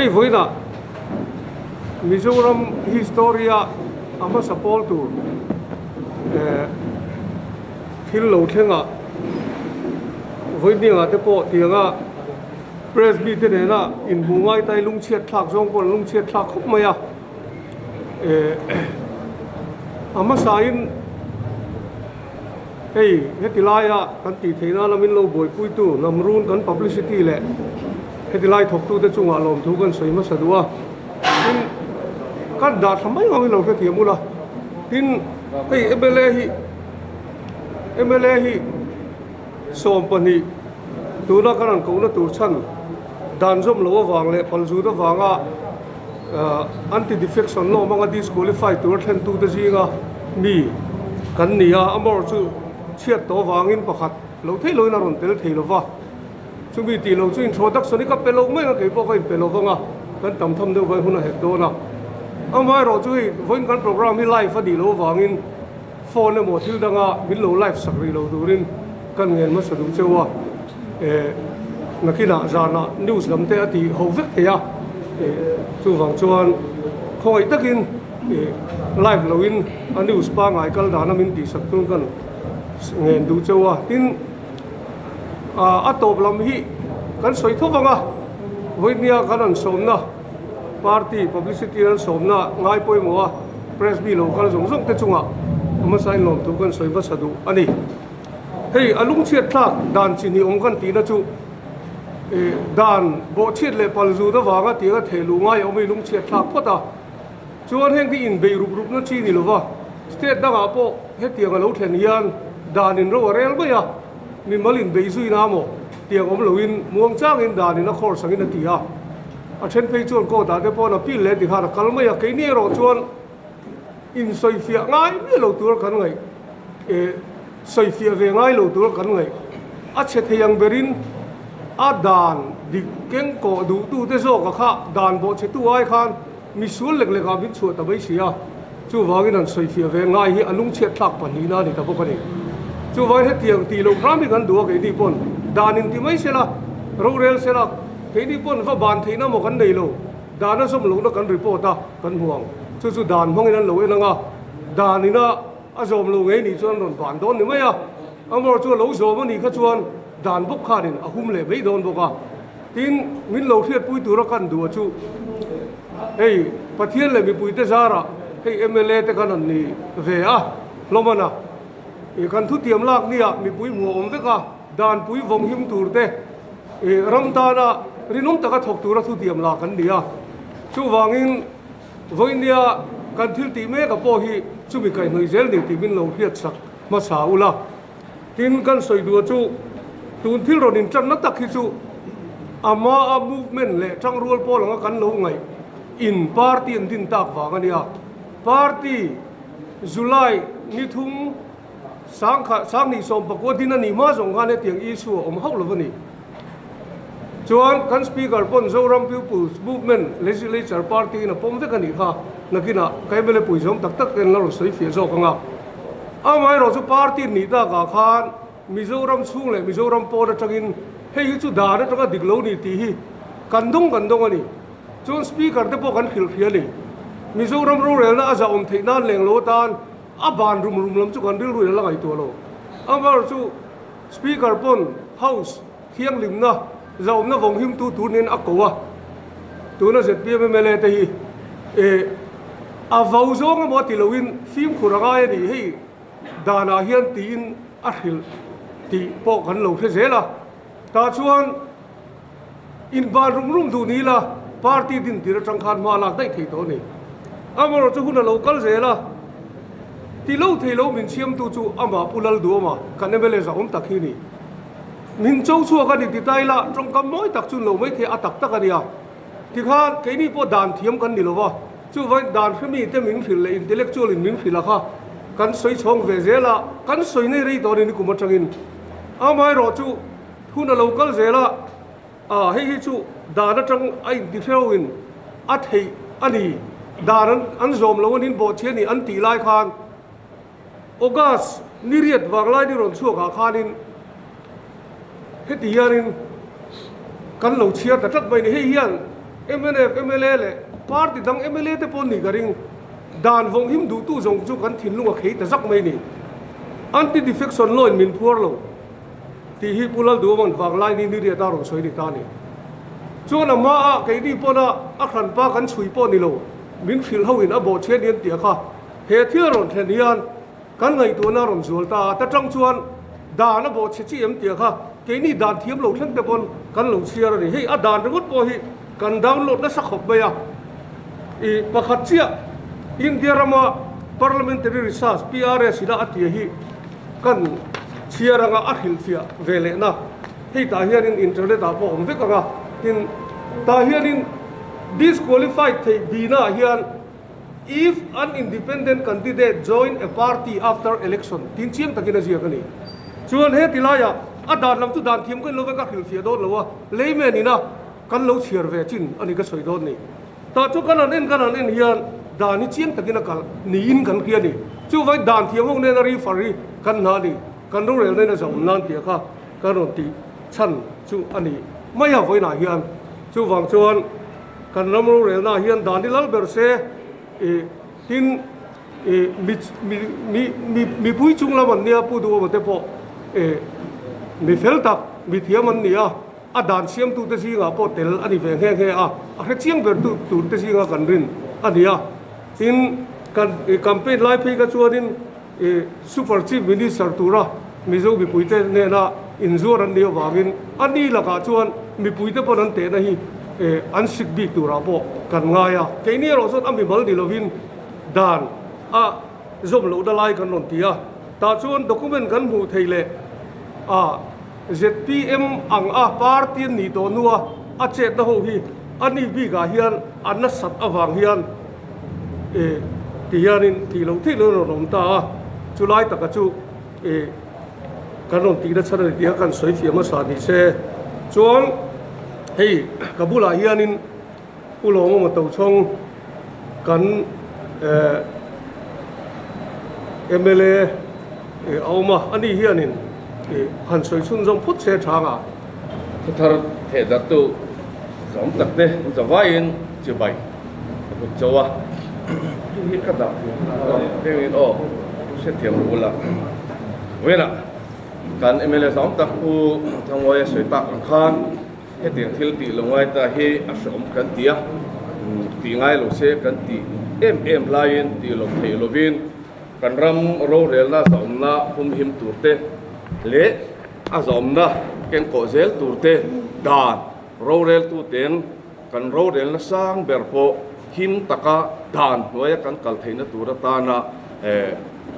Hei vawiinah Mizoram history-a a hmasa pawl tur thil lo thlengah vawiin te pawh tianga press mite nena inhmuh ngai tai lungchhiat thlak zawng pawh lungchhiat thlak khawp mai a. A hmasain hei heti laia kan tih theih nana min lo buaipuitu Namrun kan publicity leh heti lai thawktute chungah lawmthu kan sawi hmasa duh a, tin kan dah tha mai ang in lo hrethiam ula, tin hei mla hi mla hi 12 tuna kan rawn kohna tur chhan dan zawm loh avang leh palzut avanga anti defection law hmanga disqualify tura thlentute zinga mi kan ni a, amaherawhchu chu chhiat tawh avangin pakhat loh theih lohin a rawn tel thei lova, chumi tih loh chu introduction hi ka pe lo mai ang a, kei pawh ka inpe lo vang a, kan tam tham deuh vai hun a hek dawn a, amaherawhchu hei vawiin kan programme hi live a nih loh avangin. Phone emaw thil danga min lo live sak rih lo turin kan ngen hmasa duh cheu a, eh nakinah zanah news lam te a ti ho vek thei a, eh chuvang chuan khawngaih takin eh live loin a news pangngai kal dana min tih sak tun kan ngen duh cheu a, tin ah a tawp lam hi kan sawi tho vang a, vawinia kan han sawmna party publicity an sawmna ngai pawimawh a. Presby lo kal zawng zawng te chungah a hmasa in lawmthu kan sawi hmasa duh a ni. Hei a lungchhiat thlak dan chi hnih awm kan tihna chu eh dan bawhchhiat leh palzut avanga tianga theh luh ngai a awm hi lungchhiat thlak phawt a. Chuan heng hi inbeih rup rupna chi ni lova state dangah pawh hetiang a lo thlen hian dan in ro a rel mai a, mimal inbeih zuina maw tiang awm loin muang changin dan in a khawr sangin a ti a. A then phei chuan court ah te paw'n appeal leh ti khan a kal mai a, keini erawh chuan insawifiah ngai miah lo tur kan ngaih, eh sawifiah ve ngai lo tur kan ngaih. A chhe thei ang berin a dan dik keng kawh duhtu te zawk a kha dan bawhchhetu ai khan misual lek lek ah min chhuah ta mai si a, chuvangin an sawifiah ve ngai hi a lungchhiat thlak pahnihna a ni ta bawk a ni. Chuvangin hetiang tih loh hram hi kan duh a keini pawn dan inti mai sela, rorel sela, Keini pawn va ban theihna maw kan nei lo, dan a zawm lohna kan report a, kan hmu ang. Chu chu dan hmangin an lo en ang a, dan ina a zawm lo ngei nih chuan an rawn ban dawn ni mai a, amaherawhchu chu a lo zawm a nih kha chuan dan bawk khanin a hum leh mai dawn bawk a. Tin, min lo hriatpui tura kan duh a chu hei Pathian leh mipuite zarah hei mla te khan an ni ve a, hlawm a na. Kan thutiam lak nia mipui hmuh a awm vek a, danpui vawng him tur te, Ram tana rinawm taka thawk tura thutiam la kan ni a, chuvangin vawinia kan thil tih mek a pawh hi chumi kaihhnawih zel ni tih min lo hriat sak hmasa ula. Tin, kan sawi duh chu tun thil rawn intanna tak hi chu ama a movement leh tangrual pawl anga kan lo ngaih in party an din tak vang a nia. Party July ni thum Sangkhat, Sanghnih 19 din a nih hma zawng khan hetiang issue a awm hauh lo a ni. Chuan kan Speaker pawn Zoram People's Movement Legislature Party in a pawm vek a nih kha nakinah ka mla pui zawng tak tak ten la rawn sawi fiah zawk ang a. Amaherawh chu party nih takah khan Mizoram chhung leh Mizoram pawn atangin hei hi chu dan atanga dik lo ni tih hi kan dawng kan dawng a ni. Chuan Speaker te pawh kan hrilh hria a ni. Mizoram rorelna a zahawm theih nan leng lo atan A ban rum rum lam chu kan rilru in a la ngaihtuah lo. Amaherawhchu chu Speaker pawn House thianghlimna zahawmna vawng himtu tur niin a ko a. Tuna zpm mla te hi eh a vo zawng emaw a ti loin fimkhur a ngai a ni hei danah hian tiin a hrilh tih pawh kan lo hre zel a. Tah chuan Inban rum rum duh ni la, party din tir atang khan hma lak daih thei tawh a ni. Amaherawhchu chu hun a lo kal zel a, ti lo thei lo min siamtu chu amah Pu Lalduama kan mla zahawm tak hi a ni. Min cho chhuak a ni ti ta ila tawngkam mawi tak chu lo mai thei a tak tak a nia. Tikhan keini pawh dan thiam kan ni lo va, chuvangin dan hremi te min hrilh leh intellectual in min hrilh a kha kan sawi chhawng ve zel a, kan sawi nei rei tawh a ni nikum atangin. Amaherawhchu. Hun a lo kal zel a, ah hei hi chu dan atang a intihreuhin a theih a ni, dan an an zawm lo anin bawhchhi a ni an tih lai khan August ni riat vanglai ni rawn chhuak ah khanin heti hianin kan lo chhiar ta tlat mai a ni. Hei hian. Mnf mla leh party dang mla te pawh nih ka ring. Dan vawng him duhtu zawng chu kan thinlung a khei ta zak mai ni. Anti defection law in min phuar lo tih hi Pu Lalduhawma'n vanglai ni ni riat a rawn sawi ni ta a ni. Chuan a hma ah keini pawn a a hranpa kan chhui pawh ni lo, min hrilh ho in a bawhchhiat ni an tih a kha. He thil a rawn thlen hian kan ngaihtuahna a rawn zual ta a, ta tang chuan dan a bawhchhe chi em tih a kha keini dan thiam lo thleng te pawn kan lo chhiar a ni. Hei a dan ringawt pawh hi kan download nasa khawp mai a. I pakhat chiah India rama Parliamentary Research, PRS, ina a tia hi kan chhiar anga a hrilhfiah ve lehna. Hei tah hianin internet ah pawh a awm vek ang a, tin tah hianin disqualified theih bihna ah hian if an independent candidate join a party after election tin chiang takin a ziak a ni. Chuan heti laiah a dan lam chu dan thiam ka in lo vek a hrilhfiah dawn lo a, layman ina kan lo chhiar ve chin a ni ka sawi dawn ni. Tah chu kan han en kan han en hian dan hi chiang takin a kalh niin kan hria a ni. Chuvangin dan thiam ho nena ri far hi kan hna a ni. Kan rorelna in a zahawm nan tih kha kan rawn tih chhan chu a ni mai a vawiinah hian. Chuvang chuan kan ram rorelna ah hian dan hi lal ber se ih tin ih mi mi mi mipui chung lam an nia Pu Duhawma te pawh ih mi fel tak mi thiam an ni a. A dan siamtute zingah pawh tel a ni ve nghe nghe a, a hre chiang ber tu turte zinga kan rin a ni a. Tin, kan campaign lai phei kha chuanin Super Chief Minister tura Mizo mipuite hnena inzuar an nih avangin a ni lakah chuan mipuite pawn an tehna hi an sik bik turah pawh kan ngai a. Keini erawh chuan a mimal ni lovin dan a zawm lohna lai kan rawn ti a, tah chuan document kan hmuh theih leh a. Zpm ang a party an nih tawh hnua a chetna ho hi a ni bikah hian a nasat avang hian eh ti hianin tih loh theih loh a rawn awm ta a, chulai taka chu eh kan rawn tihna chhan a ni tih kha kan sawi fiah hmasa ni se. Chuan hei ka bulah hianin Pu Lawmawma Tochhawng kan eh mla eh a awm a, ani hianin eh han sawi chhunzawm phawt se chhang a. Thuthar theh darhtu zawm tak te zavaiin chibai ka hmu chauh a, hei hi ka dah hengin aw hriatthiam ru ula vawiinah kan mla zawm tak Pu Thangawia sawi tak ang khan Hetiang thil tih lo ngai ta hi a hreawm kan ti a, tih ngai lo se kan tih em em laiin tih lo theih lovin kan ram rorelna zahawmna humhim tur te leh a zahawmna kengkawh zel tur te dan roreltuten kan rorelna sang ber pawh him taka dan hnuaia kan kal theihna tur atana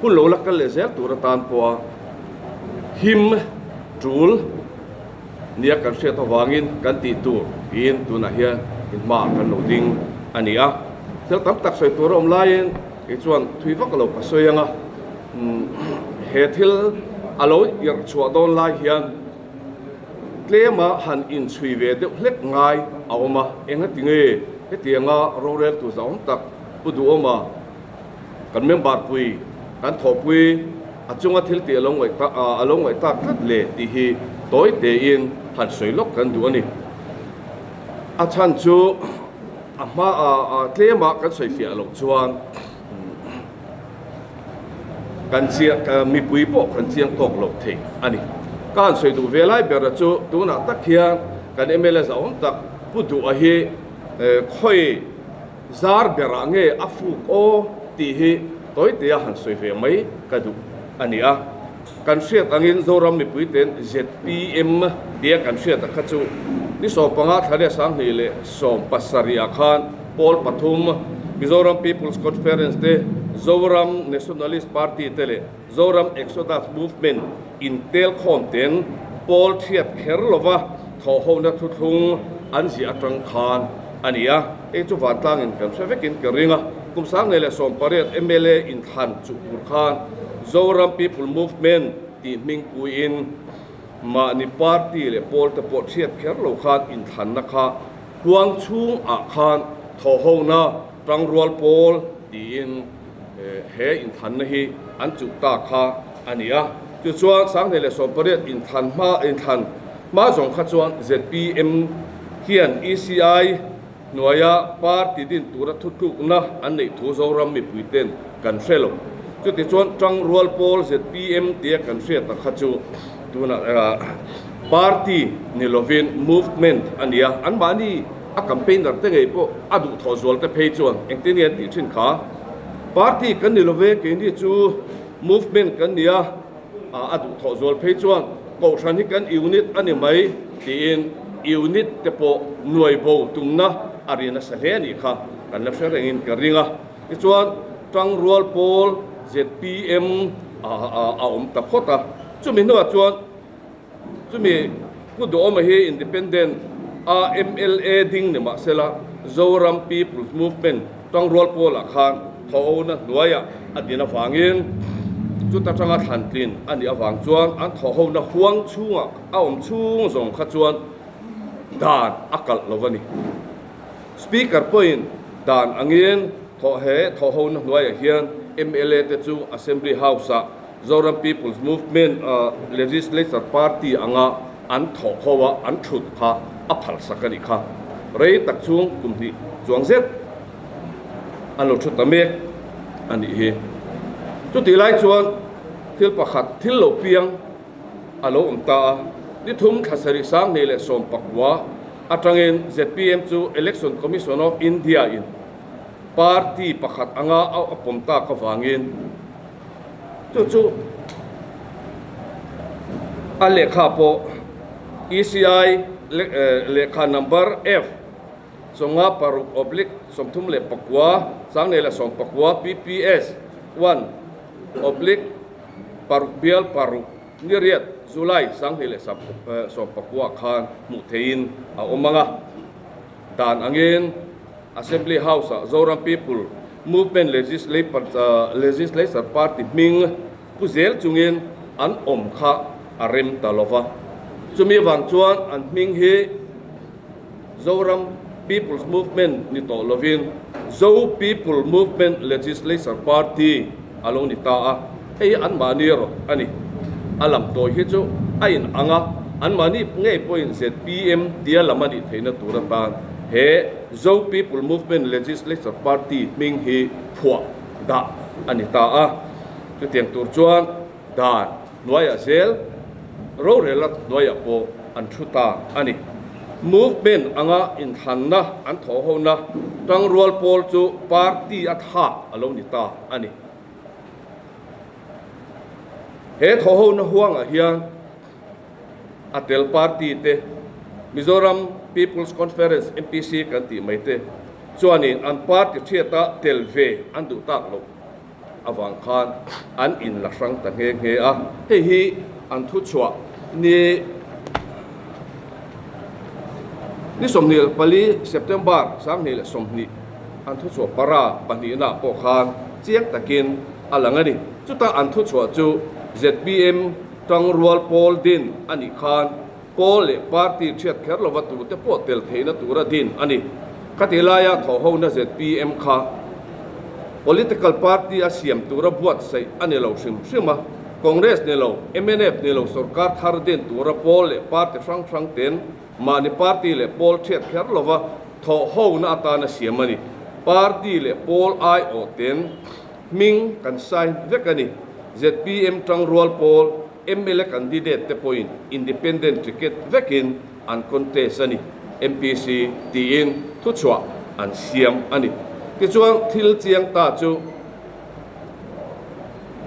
hun lo la kal leh zel tur atan pawha him tul Nia kan hriat avangin kan tih tur tiin tunah hian in hmaah kan lo ding a ni a. Thil tam tak sawi tur a awm laiin kei chuan thui vak lo ka sawi ang a, he thil a lo irh chhuah dawn lai hian tlema han inchhui ve deuh hlek ngai a awm a, engati nge hetianga roreltu zahawm tak Pu Duhawma, Kan member pui, kan thawhpui a chunga thil tih a lo ngaih tak a lo ngaih tak tlat le tih hi tawi tein han sawi lawk kan duh a ni. A chhan chu a hma a tlema kan sawi fiah loh chuan kan chiang mipui pawh kan chiang tawk loh thei a ni. Ka han sawi duh ve lai ber chu tunah tak hian kan mla zahawm tak Pu Duha hi khawi Zar berah nge a fuk aw tih hi tawitea han sawi ve mai ka duh a ni a. Kan hriat angin Zoram mipuiten zpm tia kan hriat a kha chu ni 15 thla 2017 ah khan pawl pathum Mizoram People's Conference te, Zoram Nationalist Party te leh Zoram Exodus Movement intel khawm ten pawl thiat kher lova thawhhona thuthlung an ziah atang khan a ni a. Hei chu vantlangin kan hre vekin ka ring a, kum 2018 mla inthlan chuh tur khan Zoram People Movement tih hmingpuiin mahni party leh pawl te pawh thiat kher lo khan inthlanna kha huang chhungah khan thawhhona tangrual pawl tiin he inthlanna hi an chuh ta kha a ni a. Tichuan 2018 inthlan hma inthlan hma zawng kha chuan zpm hian ECI. hnuaia party din tura thutlukna an neih thu Zoram mipuiten kan hre lo. Chutichuan Tangrual Pawl zpm tia kan hriat ang kha chu tunah party ni lovin movement a ni a, anmahni a campaigner te ngei pawh a duhthawh zual te phei chuan engtin nge an tih thin kha? Party kan ni love keini chu movement kan ni a, a duhthawh zual phei chuan kohhran hi kan unit a ni mai tiin unit te pawh nuai bo tumna a ri nasa hle a nih kha kan la hre rengin ka ring a. Tichuan Tangrual Pawl zpm a awm ta phawt a, chumi hnuah chuan Chumi Pu Duhawma hi Independent a mla ding ni mah sela Zoram People's Movement tangrual pawlah khan thawhona hnuaiah a din avangin chuta tanga thlantlin a nih avang chuan an thawhona huang chhungah a awm chhung zawng kha chuan dan a kalh lo a ni. Speaker pawhin dan angin thawh he thawhona hnuaiah hian mla te chu Assembly House-ah Zoram People's Movement Legislature Party anga an thawh ho a an thut kha a phalsak a nih kha. Rei tak chhung kum hnih chuang zet an lo thu ta mek a nih hi. Chutih lai chuan thil pakhat thil lo piang a lo awm ta a, ni thum thla sarih sang hnih leh 19 atangin zpm chu Election Commission of India in party pakhat anga a pawm tak avangin Chu chu a lehkha pawh ECI lehkha number F chawnga paruk oblique 39 2019 PPS one oblique paruk bial paruk ni riat July 2019 khan hmuh theihin a awm ang a. Dan angin Assembly House-ah Zoram People Movement Legislature Party hming pu zel chungin an awm kha a rem ta lo va. Chumi vang chuan an hming hi Zoram People's Movement ni tawh lovin Zo People Movement Legislature Party a lo ni ta a. Hei hi anmahni erawh a ni. A lam tawi hi chu a inang a, anmahni ngei pawhin zpm tia lam a nih theihna tur atan he Zo People Movement Legislature Party hming hi phuah dah a ni ta a. Chutiang tur chuan dan hnuaiah zel rorela hnuaiah pawh an thu ta a ni. Movement anga inthlanna an thawhhona tangrual pawl chu party a thlak a lo ni ta a ni. He thawhhona huangah hian a tel party te, Mizoram People's Conference, MPC, kan tih mai te chuanin an party thiata tel ve an duh tak loh avang khan an inla hrang ta nghe nghe a. Hei hi an thuchhuah ni ni 24 September 2020 an thuchhuah para pahnihna pawh khan chiang takin a lang a ni. Chuta an thuchhuah chu zpm tangrual pawl din a nih khan pawl leh party thiat kher lova tute pawh tel theihna tura din a ni. Khati laia thawhhona zpm kha political party a siam tura buatsaih a ni lo hrim hrim a, Congress ni lo, mnf ni lo sorkar thar din tura pawl leh party hrang hrang ten mahni party leh pawl thiat kher lova thawhhona atana siam a ni. Party leh pawl aiawh ten hming kan sign vek a ni. Zpm tangrual pawl mla candidate te pawhin independent ticket vekin an contest a ni, MPC tiin thuchhuah an siam a ni. Tichuan thil chiang ta chu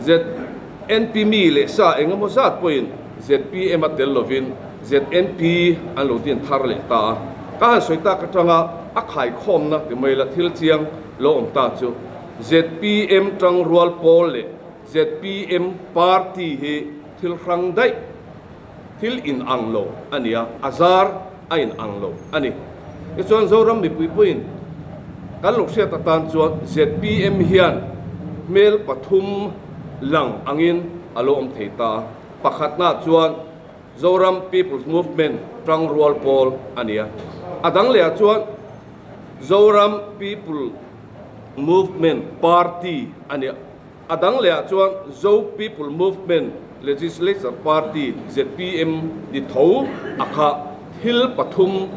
ZNP mi leh sa engemaw zat pawhin zpm a tel lovin ZNP an lo din thar leh ta a. Ka han sawi tak atanga a khaikhawmna ti mai la thil chiang lo awm ta chu zpm tangrual pawl leh zpm party hi thil hrang daih thil inang lo a ni a, a zar a inang lo a ni. Tichuan Zoram mipui pawhin kan lo hriat atan chuan zpm hian hmel pathum lang angin a lo awm thei ta a. Pakhatnaah chuan Zoram People's Movement tangrual pawl a ni a, a dang lehah chuan Zoram People Movement Party a ni a. A dang lehah chuan Zo People Movement Legislature Party, zpm, ni tho a kha thil pathum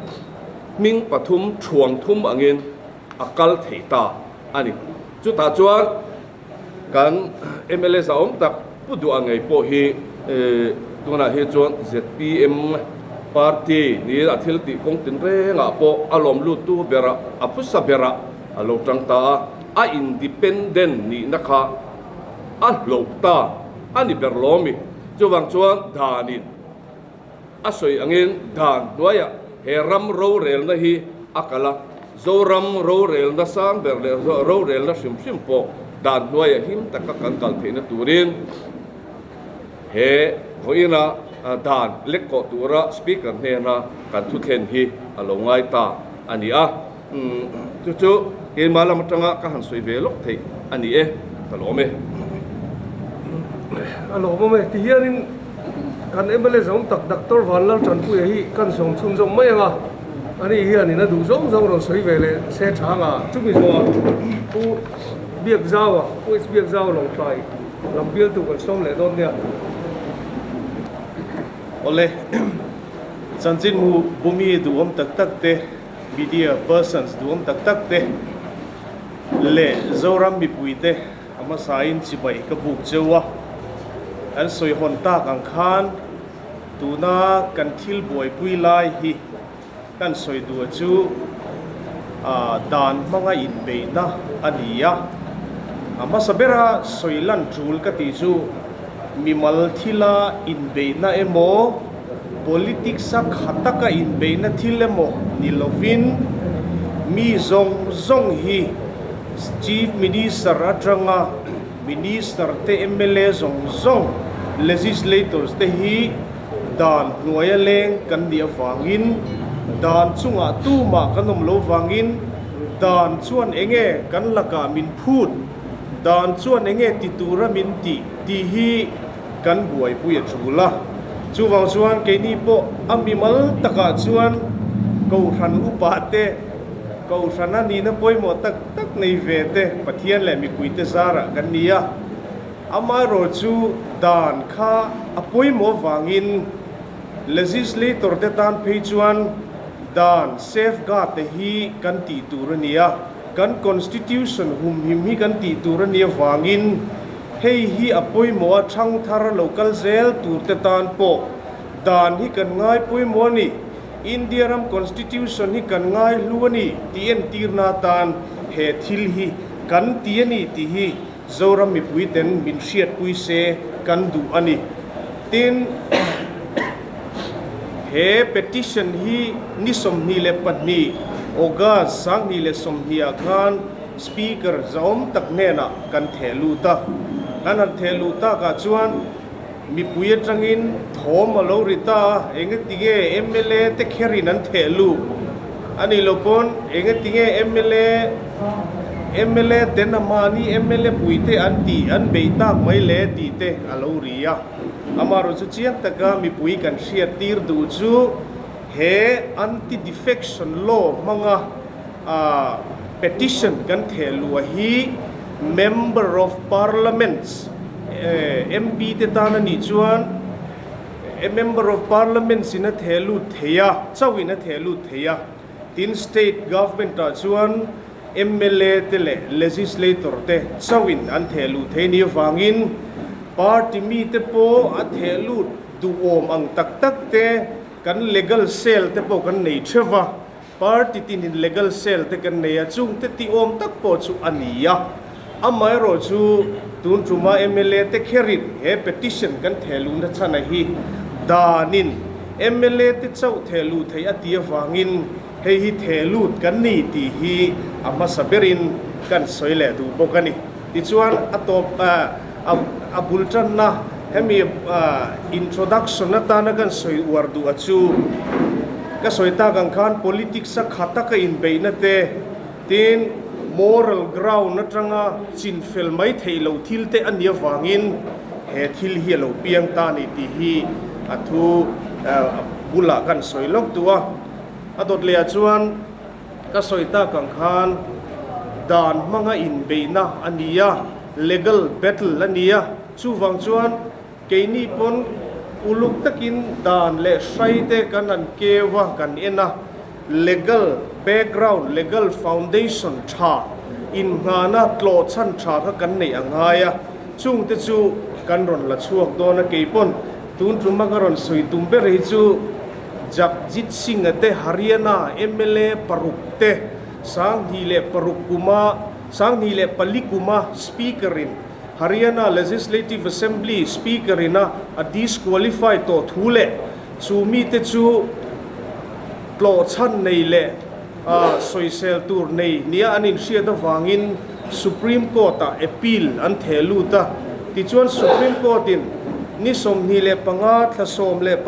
hming pathum thuang thum angin a kal thei ta a ni. Chutah chuan kan mla zahawm tak Pu Duha ngei pawh hi tunah hi chuan zpm party niin a thil tih kawng tinrengah pawh a lawm luttu berah a phusa berah a lo tang ta a, a independent nihna kha a hloh ta a ni ber lawmi. Chuvang chuan danin a sawi angin dan hnuaiah he ram rorelna hi a kal a, Zoram rorelna sang ber leh rorelna hrim hrim pawh dan hnuaiah him taka kan kal theihna turin he vawiina dan lek kawh tura Speaker hnena kan thuthlen hi a lo ngai ta a ni a. Chu chu keimah lam atanga ka han sawi ve lawk theih a ni e, ka lawm e. A lawmawm e, tihianin kan mla zawng tak Doctor Vanlal Tanpuia hi kan sawm chhunzawm mai ang a, ani hianin a duh zawng zawng rawn sawi ve leh se tha ang a, chumi zawhah Pu Biakzaua, Pu H Biakzaua Lawngtlai lam bialtu kan sawm leh dawn nia. Awle, chanchin hmu bumi duhawm tak tak te. Media persons duhawm tak tak te leh Zoram mipui te a hmasain chibai ka buk cheu a, an sawi hawn tak ang khan tuna kan thil buaipui lai hi kan sawi duh chu dan hmanga inbeihna a ni a, a hmasa bera sawi lan tul ka tih chu mimal thila inbeihna emaw, Politics a kha taka inbeihna thil emaw ni lovin mi zawng zawng hi Chief Minister atanga Minister te mla zawng zawng Legislators te hi dan hnuaia leng kan nih avangin dan chungah tumah kan awm lo vangin dan chuan enge kan lakah min phut dan chuan enge ti tura min tih tih hi kan buaipui a tul a, chuvang chuan keini pawh a mimal takah chuan Kohhran upa te, Kohhran a nihna pawimawh tak tak nei ve te Pathian leh mipuite zarah kan ni a, amaherawh chu dan kha a pawimawh avangin Legislator te tan phei chuan dan safeguard te hi kan tih tur a ni a, kan Constitution humhim hi kan tih tur a nih avangin Hei hi a pawimawh a, thangthar lo kal zel tur te tan pawh dan hi kan ngai pawimawh a ni, India ram Constitution hi kan ngai hlu a ni tih entirna atan he thil hi kan ti a ni tih hi Zoram mipui ten min hriatpui se kan duh a ni. Tin, he petition hi ni 22 August 2020 ah khan Speaker zahawm tak hnenah kan theh lut a, kan han theh luh takah chuan mipui atangin thawm a lo ri ta a, engatinge mla te kherin an theh luh a nih loh pawn engatinge mla mla ten a mahni mla puite an tih an beih tak mai le tih te a lo ri a. Amaherawhchu chu chiang taka mipui kan hriat tir duh chu he anti-defection law hmanga Petition kan theh luah hi Member of Parliaments, MP te tan a nih chuan Member of Parliaments in a theh lut thei a, chauhin a theh lut thei a. Tin, State Government ah chuan mla te leh Legislator te chauhin an theh luh thei nih avangin Party mite pawh a theh lut duhawm ang tak tak te kan legal cell te pawh kan nei theuh va. Party tinin legal cell te kan nei a, chungte tih awm tak pawh chu a ni a. Amaherawh chu tun tuma mla te kherin he petition kan thehluhna chhana hi danin mla te chauh thehluh theih a tih avangin hei hi thehlut kan ni tih hi a hmasa berin kan sawi leh duh bawk a ni. Tichuan a tawp a bul tanna hemi introduction atana kan sawi uar duh a chu ka sawi tak ang khan politics a kha taka inbeihna te tin moral ground atanga chinfel mai theih loh thil te a nih avangin he thil hi a lo piang ta a ni tih hi a thu bulah kan sawi lawk duh a. A dawt leh ah chuan. Ka sawi tak ang khan dan hmanga inbeihna a ni a, legal battle a ni a, chuvang chuan keini pawn uluk takin dan leh hrai te kan han keu a, kan en a, legal background, legal foundation tha, innghahna tlawhchhan tha kha kan neih a ngai a, chungte chu kan rawn la chhuak dawn a, keipawn tun tuma ka rawn sawi tum ber hi chu Jagjit Singh-a te Haryana mla paruk te 2006 kuma 2004 kuma Speaker-in Haryana Legislative Assembly Speaker-in a a disqualify tawh thu leh chu mite chu tlawhchhan nei leh sawisel tur nei nia an inhriat avangin Supreme Court-ah appeal an theh lut a. Tichuan Supreme Court-in ni 25 thla 12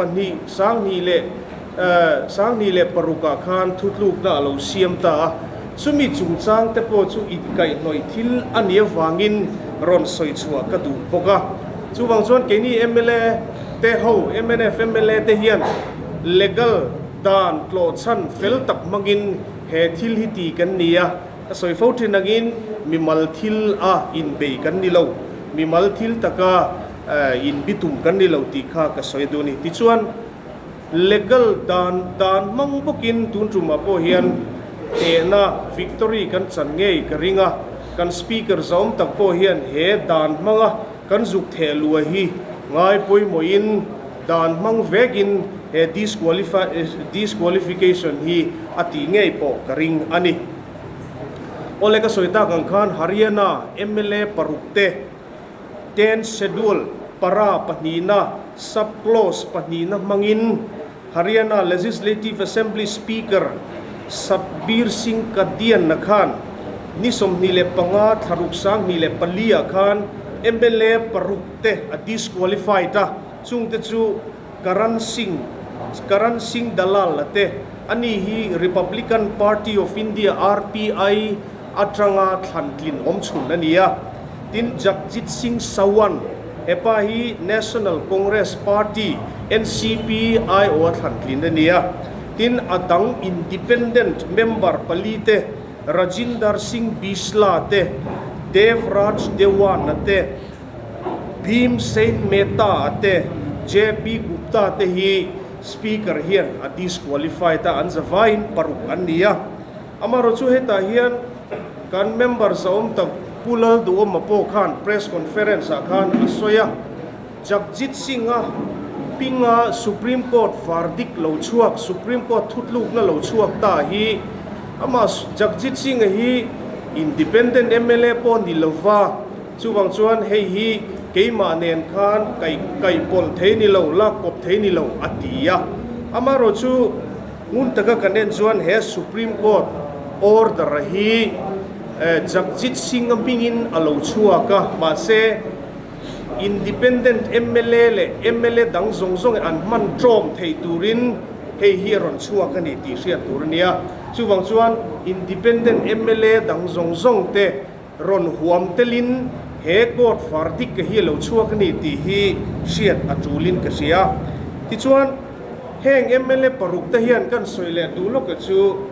2026ah khan thutlukna a lo siam ta a. Chumi chungchang te pawh chu inkaihhnawih thil a nih avangin rawn sawi chhuah ka duh bawk a. Chuvang chuan keini mla te ho, mnf mla te hian legal dan tlawhchhan fel tak hmangin he thil hi ti kan ni a, ka sawi fo thin angin mimal thil a inbei kan ni lo, mimal thil taka inbitum kan ni lo tih kha ka sawi duh a ni. Tichuan legal dan dan hmang bawkin tun tumah pawh hian tehna victory kan chan ngei ka ring a, kan speaker zawm tak pawh hian he dan hmanga kan zuk theh lua hi ngai pawimawhin Dan hmang vekin he disqualification hi a tih ngei pawh ka ring a ni. Awle ka sawi tak ang khan Haryana mla paruk te ten schedule para pahnihna sub clause pahnihna hmangin Haryana Legislative Assembly Speaker Satbir Singh Kadian-a khan ni 25 thla ruk 2004 ah khan mla paruk te a disqualified a. Chungte chu Karan Singh, Karan Singh Dalal a te, ani hi Republican Party of India, RPI, atanga thlantlin awm chhun a ni a. Tin, Jagjit Singh Sawan, hepa hi National Congress Party, NCP, aiawha thlantlin a ni a. Tin, a dang independent member pali te, Rajinder Singh Bisla te, Dev Raj Dewan a te, Bhim Sen Mehta a te, JP Gupta te hi Speaker hian a disqualified a, an zavaiin paruk an ni a. Amaherawhchu hetah hian kan member zahawm tak Pu Lalduhawma pawh khan press conference ah khan a sawi a, Jagjit Singh-a pinga Supreme Court verdict lo chhuak, Supreme Court thutlukna lo chhuak ta hi amah Jagjit Singh-a hi independent mla pawh ni lova, Chuvang chuan hei hi keimah nen khan kaih kaih pawlh thei ni lo, lak kawp thei ni lo a ti a. Amaherawh chu ngun taka kan en chuan he Supreme Court order hi Jagjit Singh-a hmingin a lo chhuak a, mahse Independent mla leh mla dang zawng zawng an hman ṭawm thei turin hei hi a rawn chhuak a ni tih hriat tur a nia. Chuvang chuan Independent mla dang zawng zawng te Rawn huam telin he court verdict hi a lo chhuak a ni tih hi hriat a tulin ka hria. Tichuan, heng mla paruk te hian kan sawi leh duh lawk chu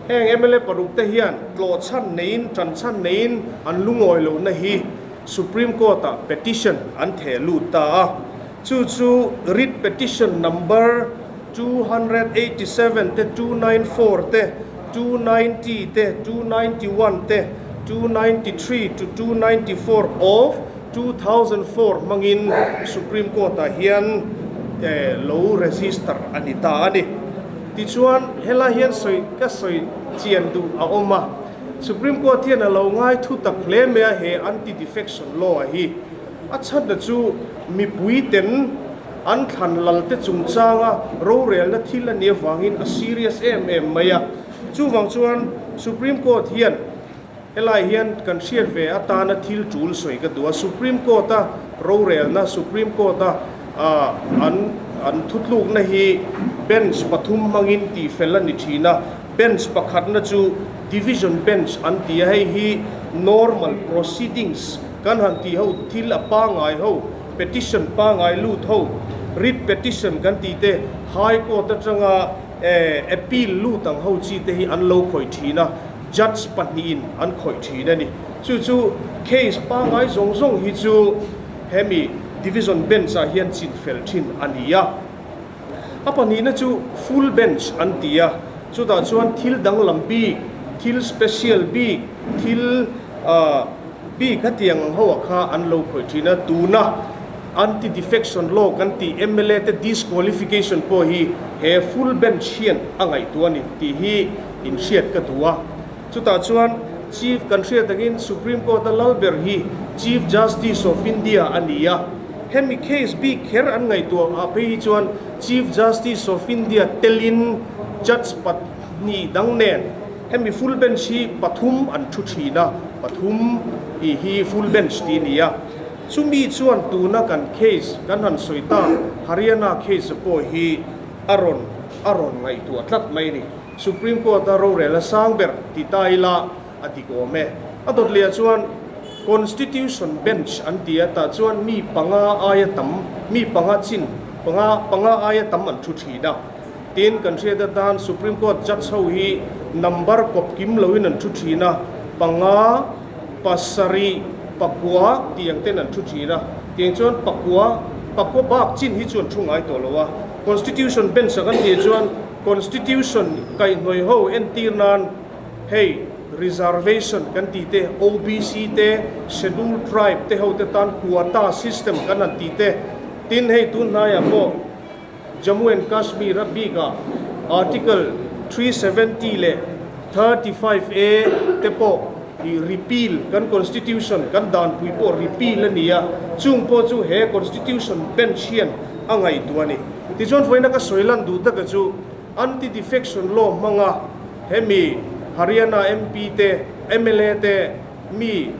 heng mla paruk te hian tlawhchhan neiin, tanchhan neiin an lungawi lohna hi Supreme Court ah petition an theh lut ta a. Chu chu writ petition number 287 te, 294 te, 290 te, 291 te, 293 to 294 of 2004 hmangin Supreme Court-ah hian lo register a ni ta a ni. Tichuan, helai hian sawi ka sawi chian duh a awm a, Supreme Court hian a lo ngai thu tak hle mai a he anti-defection law-a hi. A chhanna chu mipui ten an thlan lal te chungchanga rorelna thil a nih avangin a serious em em mai a. Chuvang chuan Supreme Court hian helai hian kan hriat ve atana thil tul sawi ka duh a. Supreme Court a rorelna, Supreme Court a an an thutlukna hi bench pathum hmangin tihfel a ni thin a. Bench pakhatna chu Division Bench an ti a, hei hi normal proceedings kan han tih ho thil a pangai ho, petition pangai lut ho, writ petition kan tih te, High Court atanga appeal lut ang ho chi te hi an lo khawih thin a, judge pahnihin an khawih thin a ni. Chu chu case pangai zawng zawng hi chu hemi Division Bench ah hian chinfel thin a ni a. A pahnihna chu full bench an ti a. Chutah chuan thil danglam bik, thil special bik, thil bik hetiang ang ho ah kha an lo khawih thin a. Tuna anti-defection law kan tih mla te disqualification pawh hi he full bench hian a ngaihtuah a ni tih hi inhriat ka duh a. Chutah chuan Chief kan hriat angin Supreme Court a lal ber hi Chief Justice of India a ni a. Hemi case bik kher an ngaihtuah ah phei hi chuan Chief Justice of India telin Judge pahnih dang nen hemi full bench hi pathum an thu thin a, pathum tih hi full bench tih a ni a. Chumi chuan tuna kan case kan han sawi ta Haryana case pawh hi a rawn a rawn ngaihtuah tlat mai a ni. Supreme Court a rorel a sang ber ti ta ila a dik awm e. A dawt leh ah chuan Constitution Bench an ti a, tah chuan mi panga aia tam, mi panga chin, panga panga aia tam an thu thin a. Tin, kan hriat atan Supreme Court Judge ho hi number kawp kim loin an thu thin a, panga, pasarih, pakua tih ang ten an thu thin a. Tiang chuan pakua, pakua bak chin hi chu an thu ngai tawh lo a. Constitution Bench a kan tih chuan Constitution kaihhnawih ho entir nan hei reservation kan tih te, OBC te, Scheduled Tribe te ho te tan quota system kan han tih te, tin hei tun hnaiah pawh Jammu and Kashmir a bikah Article 370 leh 35A te pawh i repeal kan Constitution kan danpui pawh repeal a ni a, chung pawh chu he Constitution Bench hian a ngaihtuah a ni. Tichuan vawiina ka sawi lan duh taka chu Anti-Defection Law hmanga hemi Haryana MP te, mla te, mi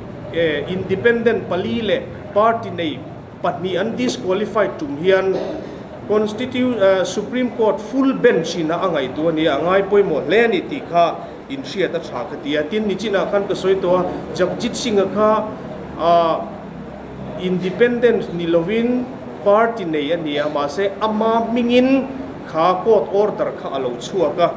independent pali leh party nei pahnih an disqualified tum hian Constitu Supreme Court full bench in a ngaihtuah a ni a, a ngai pawimawh hle a ni tih kha inhriat a tha ka ti a. Tin, nichinah khan ka sawi tawh a, Jagjit Singh-a kha Independent ni lovin party nei a ni a, mahse ama hmingin kha court order kha a lo chhuak a,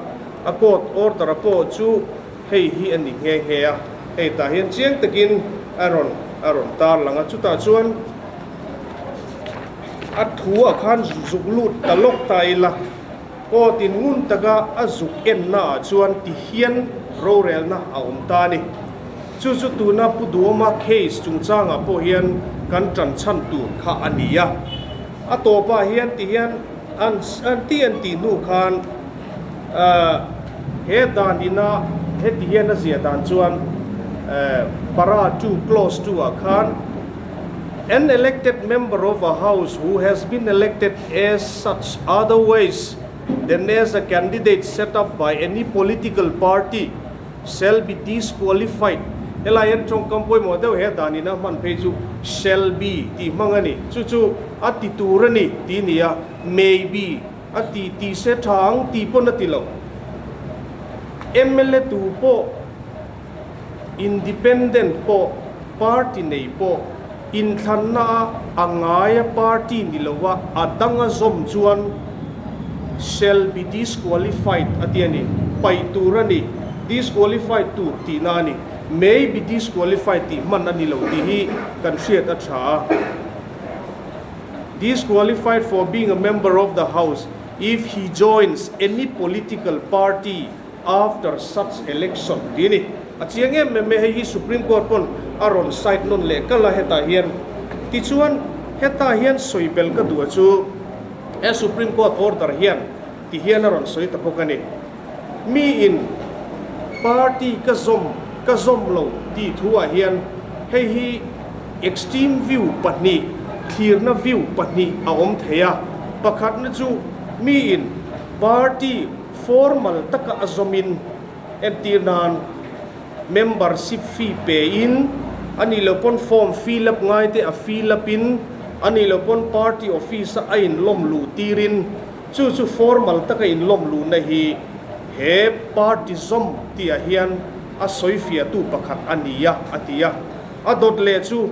a court order a pawh chu hei hi a ni nghe nghe a, hei tah hian chiang takin a rawn a rawn tarlang a, chutah chuan a thu ah khan zuk lut ta lawk ta ila, court in ngun taka a zuk enna ah chuan ti hian rorelna a awm ta a ni. Chu chu tuna Pu Duhoma case chungchangah pawh hian kan tan chhan tur kha a ni a. A tawpah hian ti hian an an ti an tih hnu khan he dan ina heti hian a ziah dan chuan para 2 clause 2 ah khan An elected member of a house who has been elected as such otherwise than as a candidate set up by any political party Shall be disqualified, Helai hian tawngkam pawimawh deuh he danin a hman phei chu shall be tih hmang a ni. Chu chu a ti tur a ni tih a ni a, may be a ti tih se tha ang tih pawn a ti lo. Mla tu pawh, independent pawh, party nei pawh inthlanna a a ngaia party ni lova a danga zawm chuan shall be disqualified a ti a ni. Paih tur a ni. Disqualified tur tihna a ni. May be disqualified tih hman a ni lo tih hi kan hriat a tha a. Disqualified for being a member of the house if he joins any political party After such election tih a ni. A chiang em em e, hei hi Supreme Court pawn a rawn side nawn leh kalh a hetah hian. Tichuan hetah hian sawi bel ka duh a chu he Supreme Court order hian ti hian a rawn sawi ta bawk a ni. Mi in party ka zawm ka zawm lo tih thu ah hian hei hi extreme view pahnih thlirna view pahnih a awm thei a. Pakhatna chu mi in party Formal taka a zawmin entir nan membership fee pein, a nih loh pawn form fill up ngai te a fill up in, a nih loh pawn party office a a inlawm luh tirin, chu chu formal taka inlawm luhna hi he party zawm tihah hian a sawifiahtu pakhat a ni a, a ti a. A dawt leh chu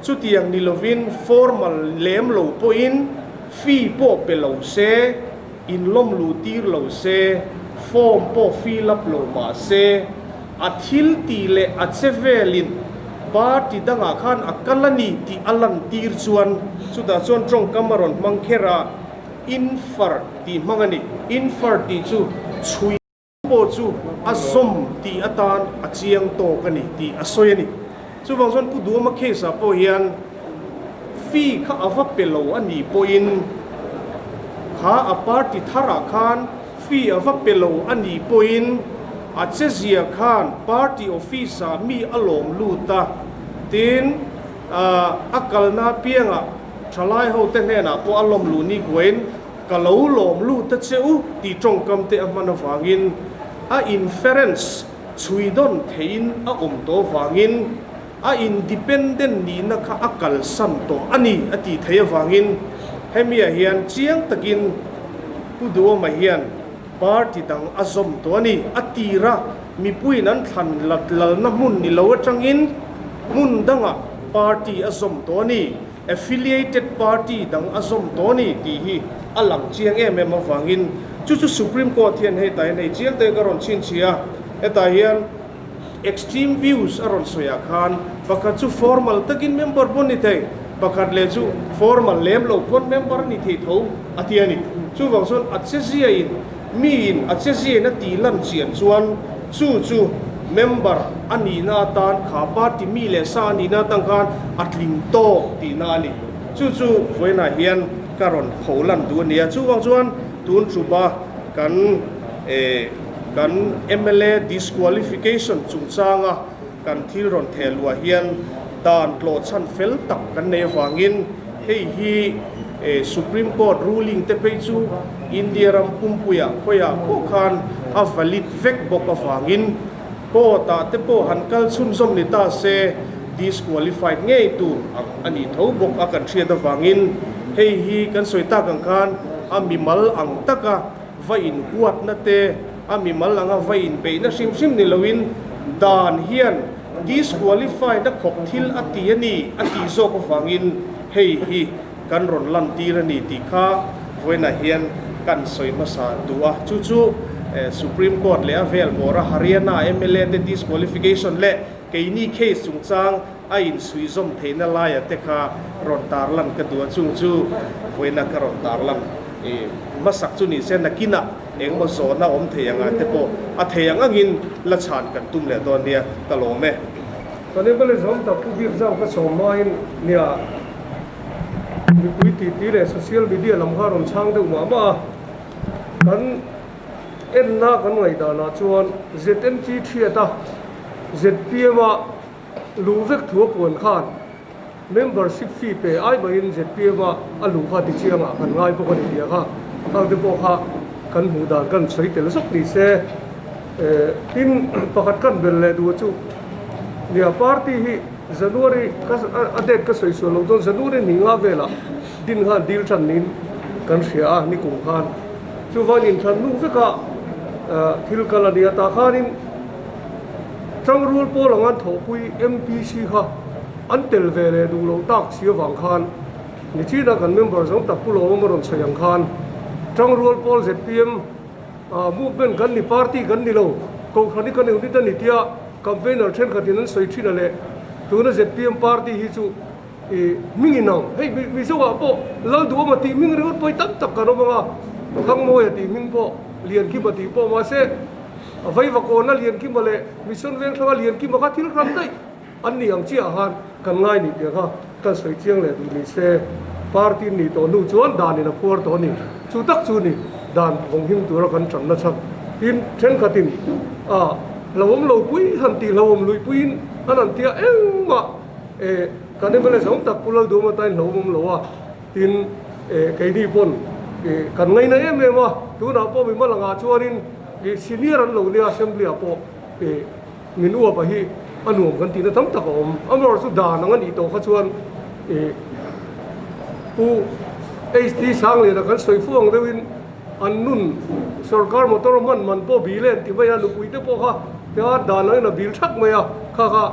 chutiang ni lovin formal lem lo pawhin fee pawh pe lo se, Inlawm luh tir lo se, form pawh fill up lo mah se, a thil tih leh a che velin party dangah khan a kal a ni tih a lantir chuan chutah chuan tawngkam a rawn hmang kher a, infer tih hmang a ni. Infer tih chu chhui. pawh chu a zawm tih atan a chiang tawk a ni tih a sawi a ni. Chuvang chuan Pu Duhawma case ah pawh hian fee kha a va pe lo a nih pawhin kha a party tharah khan fee a va pe lo a nih pawhin a chezia khan party office ah mi a lawm lut a, tin a kalna apiangah thalai ho te hnenah pawh a lawm luh ni kuain ka lo lawm lut a che u tih tawngkam te a hman avangin a inference Chhui dawn theihin a awm tawh vangin a independent nihna kha a kalsan tawh a ni a tih theih avangin hemiah hian chiang takin Pu Duhawma hian party dang a zawm tawh a ni. A tira mipuiin an thlan lalna hmun ni lo atangin hmun dangah party a zawm tawh a ni, affiliated party dang a zawm tawh a ni tih hi a lang chiang em em avangin Chu chu Supreme Court hian hetah hian hei chiang te ka rawn chhinchhiah a, hetah hian extreme views a rawn sawi ah khan pakhat chu formal takin member pawn ni thei, pakhat leh chu formal lem lo pawn member a ni thei tho a ti a ni. Chuvang chuan a chezia in miin a chezia in a tih lan chian chuan chu chu member a nihna atan kha party mi leh sa a nihna atang khan a tling tawk tihna a ni. Chu chu vawiinah hian ka rawn pho lan duh a ni a, chuvang chuan Tun ṭuma kan kan mla disqualification chungchanga kan thil rawn theh luah hian dan tlawhchhan fel tak kan nei avangin hei hi Supreme Court ruling te phei chu India ram pumpuiah khawiah pawh khan a valid vek bawk avangin court ah te pawh han kal chhunzawm ni ta se disqualified ngei tur ang a nih tho bawk a kan hriat avangin hei hi kan sawi tak ang khan a mimal ang taka va inhuatna te, a mimal anga va inbeihna hrim hrim ni loin dan hian disqualified a khawp thil a ti a ni a tih zawk avangin hei hi kan rawn lantir a ni tih kha vawiinah hian kan sawi hmasa duh a. Chu chu Supreme Court leh a vel bawra Haryana mla te disqualification leh keini case chungchang a insuihzawm theihna laia te kha rawn tarlan ka duh a, chung chu vawiina ka rawn tarlan hmasak chu ni se nakinah engemaw zawhna awm thei anga te pawh a thei ang angin la chhan kan tum leh dawn nia ka lawm e. Kan MLA zawm tak Pu Biakzau ka sawm hmain nia mipui titi leh social media lam kha rawn chhang deuh mah mah a, kan enna kan ngaihdanah chuan ZNT thiata zpm a Luh vek thu a puan khan membership fee pe ai mahin zpm a a luh kha tichiang ah kan ngai bawk a ni tih a kha khang te pawh kha kan hmuh dan kan sawi tel zawk ni se. Tin pakhat kan bel leh duh chu nia party hi January ka a date ka sawi sual loh chuan January ni nga velah din khan dil tan niin kan hria a nikum khan chuvang inthlan hnu vekah thil kal a nia tah khanin Changrul pawl ang an thawhpui MPC kha an tel ve leh duh loh tak si avang khan nichina kan member zawng tak Pu Lawmawm a rawn sawi ang khan Changrul pawl zpm movement kan ni party kan ni lo Kohhran hi kan unit a ni tia campaigner thenkhatin an sawi thin a leh tuna zpm party hi chu i hming inang hei Mizoah pawh Lalduhawma tih hming ringawt pawh hi tam tak kan awm ang a Thangmawia tih hming pawh Liankima tih pawh mahse A vaivakawna Liankima leh Mission Vengthlanga Liankima kha thil ram daih an ni ang chiah khan kan ngai nih piah kha kan sawi chiang leh duh ni se. Party nih tawh hnu chuan dan in a phuar tawh a ni. Chu tak chu ni dan vawng him tura kan tanna chhan. Tin, thenkhatin a hlauhawm lo pui han tih hlauhawm luih puiin an han tia engmah eh kan mla zawng tak Pu Lalduhawm atan hlauhawm lo a. Tin, keini pawn kan ngaina em em a, tunah pawh mi hmalangah chuanin senior an lo nia assembly ah pawh min uap a hi a nuam kan tihna tam tak a awm. Amaherawhchu chu dan ang a nih tawh kha chuan Pu HT Sangliana kan sawi fu ang deuhin an nun sorkar motor hman man pawh bil e an ti mai a, nupui te pawh kha tia dan angin a bil thak mai a, kha kha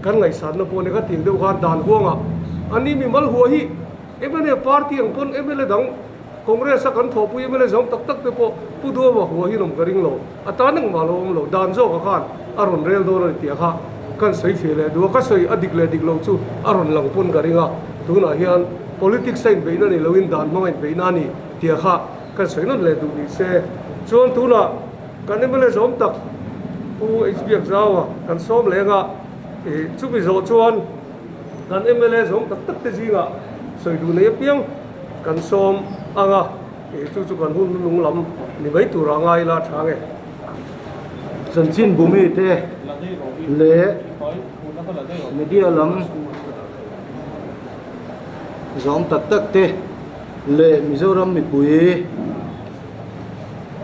Kan ngaihsanna pawh ni kha tiang deuh khan dan huangah an ni mimal hua hi mla party ang pawn mla dang Congress a kan thawhpui mla zawng tak tak te pawh Pu Duhoma hua hi an awm ka ring lo a tan engmah lo awm lo dan zawkah khan a rawn rel dawn a ni tih kha kan sawi feh leh duh a ka sawi a dik leh dik lo chu a rawn lang pawn ka ring a tunah hian politics a inbeihna ni loin dan hmanga inbeihna a ni tih kha kan sawi nawn leh duh ni se chuan tunah. Kan mla zawm tak Pu HBiakzaua kan sawm leng a, chumi zawh chuan kan mla zawm tak tak te zingah sawi duh nei apiang kan sawm ang a, chu chu kan hun lung lam ni mai turah ngai ila tha nge. Chanchin bumi te leh media lam zawm tak tak te leh Mizoram mipui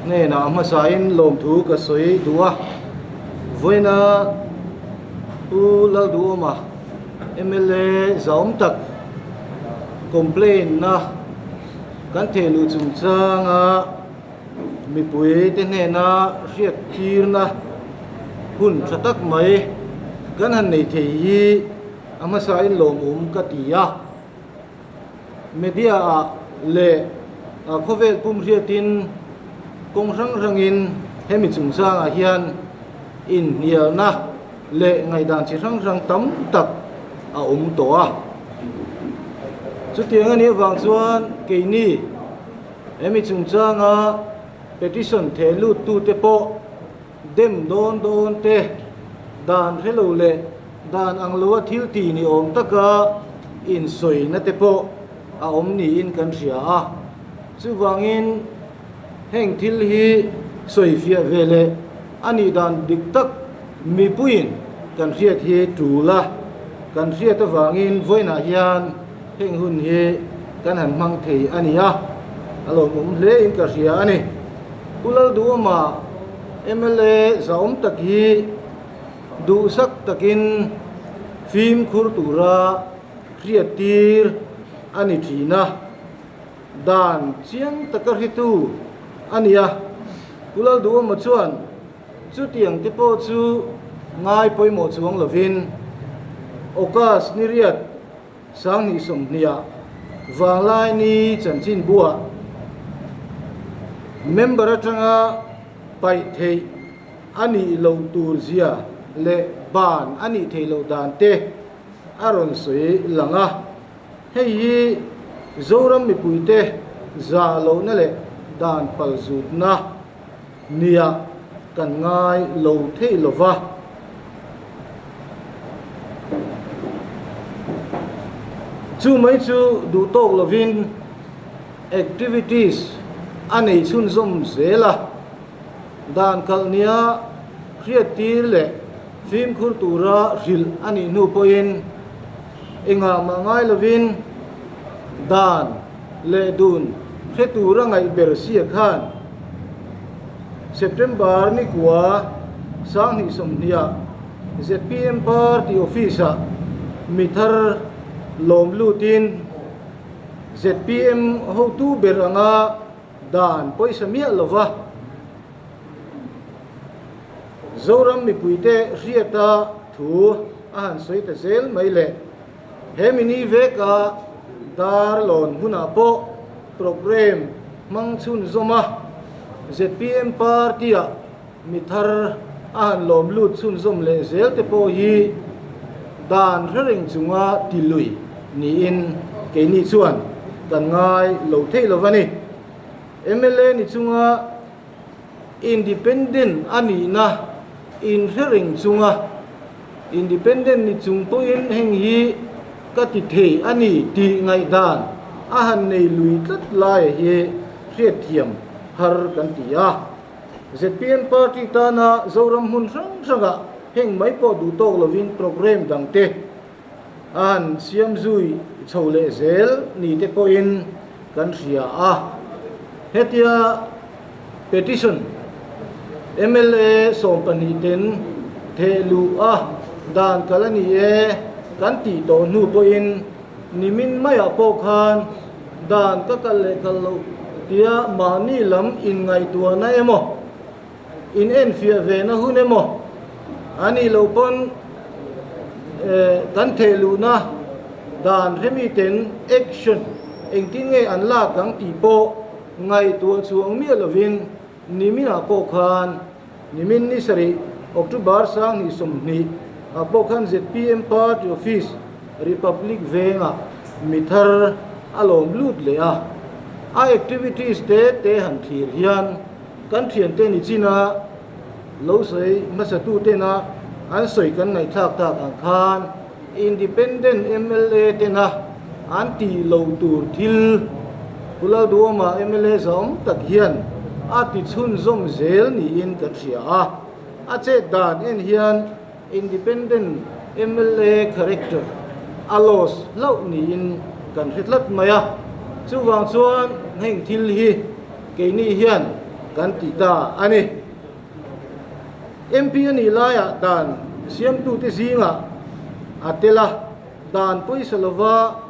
hnenah hmasain lawmthu ka sawi duh a, vawiina Pu Lalduhawma mla zahawm tak complaint na kan theh luh chungchanga mipui te hnena hriat tirna hun tha tak mai kan han nei thei hi a hmasain lawmawm ka ti a. Media ah leh khawvel pum hriatin kawng hrang hrangin hemi chungchangah hian inhnialna leh ngaihdan chi hrang hrang tam tak a awm tawh a. Chutiang a nih avang chuan keini hemi chungchanga petition theh luttute pawh dem dawn dawn te, dan hre lo leh dan ang loa thil ti ni awm taka insawina te pawh a awm niin kan hria a. Chuvangin heng thil hi sawifiah ve leh a nih dan dik tak mipuiin kan hriat hi tul a, kan hriat avangin vawiinah hian heng hun hi kan han hmang thei a ni a, a lawmawm hlein ka hria a ni. Pu Lalduhawma mla zahawm tak hi duhsak takin fimkhur tura hriattir a ni thin a, dan chiang taka hritu a ni a. Pu Lalduhawma chuan chutiang te pawh chu ngai pawimawh chuang lovin August ni riat Sanghnih sawmhniah Vanglaini chanchinbuah member atanga paih theih a nih loh tur zia leh ban a nih theih loh dan te a rawn sawi lang a. Hei hi Zoram mipuite zah lohna leh dan palzutna nia kan ngai lo thei lo va. Chu mai chu duh tawk lovin activities a nei chhunzawm zel a, dan kalh nia hriattir leh fimkhur tura hrilh a nih hnu pawhin engah mah ngai lovin dan leh dun hre tura ngaih ber sia khan September ni kua Sanghnih sawmhniah zpm party office-ah mi thar lawm lutin zpm hotu ber anga dan pawisa miah lova Zoram mipuite hriata thu a han sawi ta zel mai le. He mini veka dar lawn hunah pawh programme hmang chhunzawm a, zpm party-ah mi thar a han lawm lut chhunzawm leh zel te pawh hi dan hre reng chunga ti lui niin keini chuan kan ngai lo theih lo a ni. Mla ni chunga Independent a nihna inhre reng chunga Independent ni chung pawhin heng hi ka ti thei a ni tih ngaihdan a han nei lui tlat laia hi hriatthiam har kan ti a. Zpm party tana Zoram hmun hrang hrangah heng mai pawh duh tawk lovin programme dangte a han siam zui chho leh zel ni te pawhin kan hria a. Hetia petition mla 12 ten theh luh a dan kal a ni e kan tih tawh hnu pawhin nimin maiah pawh khan dan ka kal leh kal loh tia mahni lam inngaihtuahna emaw In enfiah ve na hun emaw a nih loh pawn kan theh luhna dan hremi ten action engtin nge an lak ang tih pawh ngaihtuah chhuang miah lovin niminah pawh khan nimin ni sarih October 2020 ah pawh khan zpm party office Republic vengah mi thar a lawm lut leh a, a activities te te han thlir hian Kan thiante ni chin a, lo sawi hmasatu tena an sawi kan ngaihthlak tak ang khan Independent mla tena an tih loh tur thil Pu Lalduhawma mla zawng tak hian a ti chhunzawm zel niin kan hria a. A chet dan en hian Independent mla character a loss hlauh niin kan hre tlat mai a, chuvang chuan heng thil hi keini hian kan ti ta a ni. MP a nih laiah dan siamtute zingah a tel a, dan pawisa lova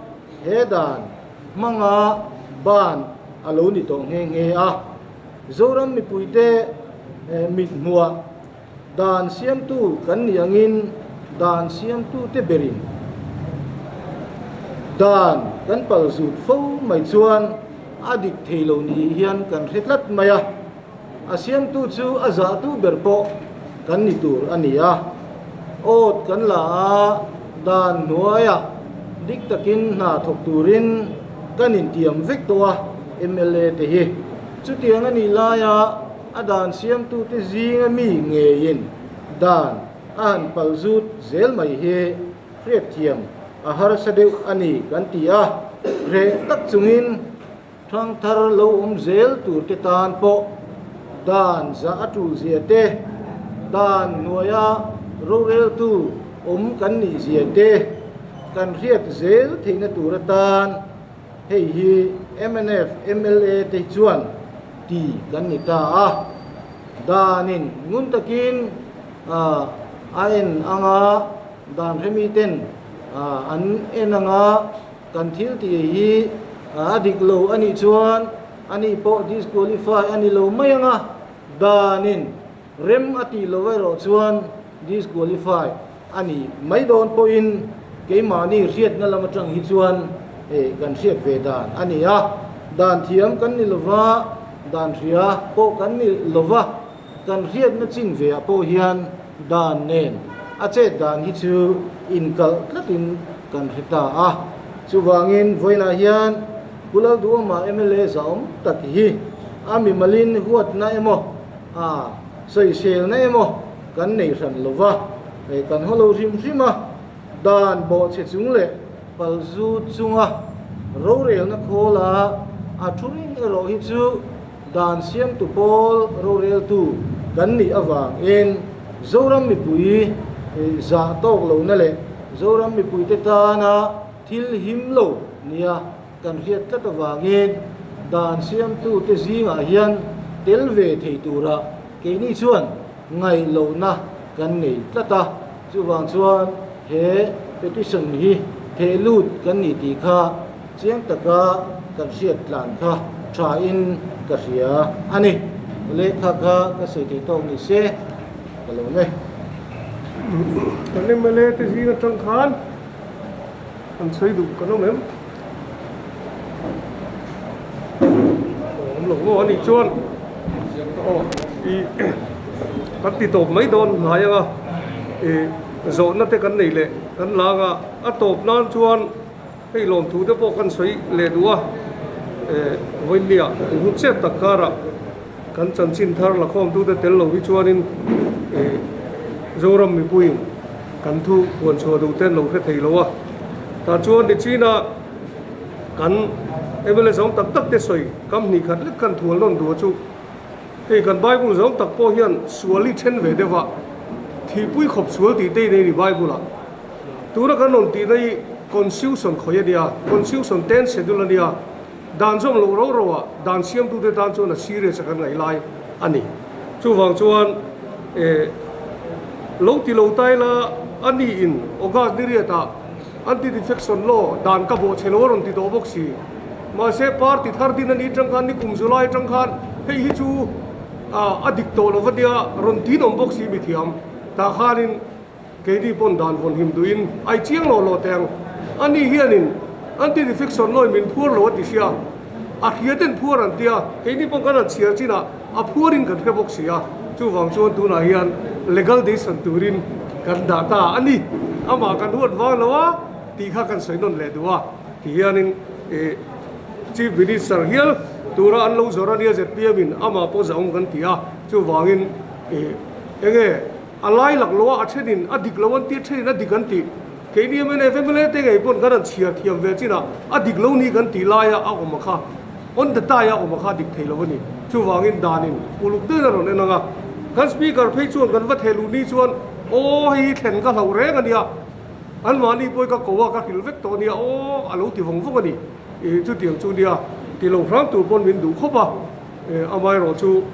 he dan hmanga ban a lo ni tawh nghe nghe a. Zoram mipuite mit hmuah Dan siamtu kan nih angin dan siamtute berin dan kan pal zut fo mai chuan a dik thei lo ni hian kan hre tlat mai a, a siamtu chu a zahtu ber pawh kan ni tur a ni a. Awt kan la a, dan hnuaiah dik takin hna thawk turin kan intiam vek tawh a, mla te hi chutiang a nih laia A dan siamtute zinga mi ngeiin dan a han pal zut zel mai hi hriatthiam a harsa deuh a ni kan ti a, reh tak chungin thangthar lo awm zel turte tan pawh dan zah a tul zia te, dan hnuaia roreltu awm kan nih zia te kan hriat zel theihna tur atan Hei hi mnf mla te chuan ti kan ni ta a, danin ngun takin a en anga dan hremi ten an en anga kan thil tih hi a dik lo a nih chuan ani pawh disqualify a ni lo mai anga danin Rem a tih loh erawh chuan disqualify a ni mai dawn pawhin keimahni hriatna lam atang hi chuan kan hriat ve dan a ni a. Dan thiam kan ni lova, dan hria pawh kan ni lova, kan hriatna chin ve ah pawh hian dan nen a chet dan hi chu inkalh tlatin kan hre ta a. Chuvangin vawiinah hian Pu Lalduhawma mla zahawm tak hi a mimalin huatna emaw, A sawiselna emaw kan nei hran lo va, hei kan haw lo hrim hrim a, dan bawhchhe chung leh palzu chunga rorelna khawla a thu ring erawh hi chu dan siamtu pawl roreltu kan nih avangin Zoram mipui zah tawk lohna leh Zoram mipuite tana thil him lo nia Kan hriat tlat avangin dan siamtute zingah hian tel ve thei tura keini chuan ngaihlohna kan nei tlat a, chuvang chuan he petition hi theh lut kan ni tih kha chiang taka kan hriat tlan kha thain ka hria a ni. Lehkha kha ka sawi thei tawk ni se ka lo nge. Kan mla te zing atang khan An sawi duh kan awm em? Awm lo maw anih chuan aw i kan ti tawp mai dawn hnai anga i zawhna te kan nei leh kan la anga a tawp nan chuan hei lawmthu te pawh kan sawi leh duh a eh vawiinnia inhun chet tak karah kan chanchin thar lakhawmtute tel lo hi chuanin eh Zoram mipuiin Kan thu puan chhuah duh ten lo hre thei lo a, tah chuan Nichina kan mla zawng tak tak te sawi kam hnih khat lek khan thual nawn duh a chu hei kan Bible zawng tak pawh hian sual hi then ve deuh a, thihpui khawp sual tih te in ei ni Bible ah. Tuna kan rawn tihna hi Constitution khawi a nia, Constitution ten schedule a nia, dan zawm loh ro ro ah dan siamtute tan chuan a serious a kan ngaih lai a ni. Chuvang chuan eh lo ti lo ta ila a ni in August ni riat ah anti defection law dan ka bawh chhe lo a rawn ti tawh bawk si. Mahse party thar din a ni atang khan ni kum July atang khan hei hi chu ah a dik tawh lo va nia rawn tin awm bawk si mithiam tah khanin Keini pawn dan vawn him duhin ai chiang lo lo teh ang. Ani hianin anti-defection law in min phuar lo a ti sia, a hria ten phuar an tia, keini pawn kan han chhiar chinah a phuarin kan hre bawk si a, chuvang chuan tunah hian legal decision turin kan dah ta a ni. Amah kan huat vang lo a tih kha kan sawi nawn leh duh a, ti hianin ih Chief Minister hial tura an lo zawr a nia zpm in amah pawh zahawm kan ti a, chuvangin ih. Enge a lai lak lo a, a thenin a dik lo an ti, a thenin a dik an ti. Keini mnf mla te ngei pawn kan han chhiar thiam ve chinah a dik lo ni kan tih laia a awm a kha, on the tie a awm a kha a dik thei lo a ni. Chuvangin danin uluk deuhin a rawn en ang a. Kan speaker phei chuan kan va theh luh ni chuan aw hei hi thlen ka hlauh reng a nia, anmahni pawhin ka ko a, ka hrilh vek tawh a nia aw a lo ti vawng vawng a ni. Ih chutiang chu nia ti lo hram tur pawn min duh khawp a, amaherawh chu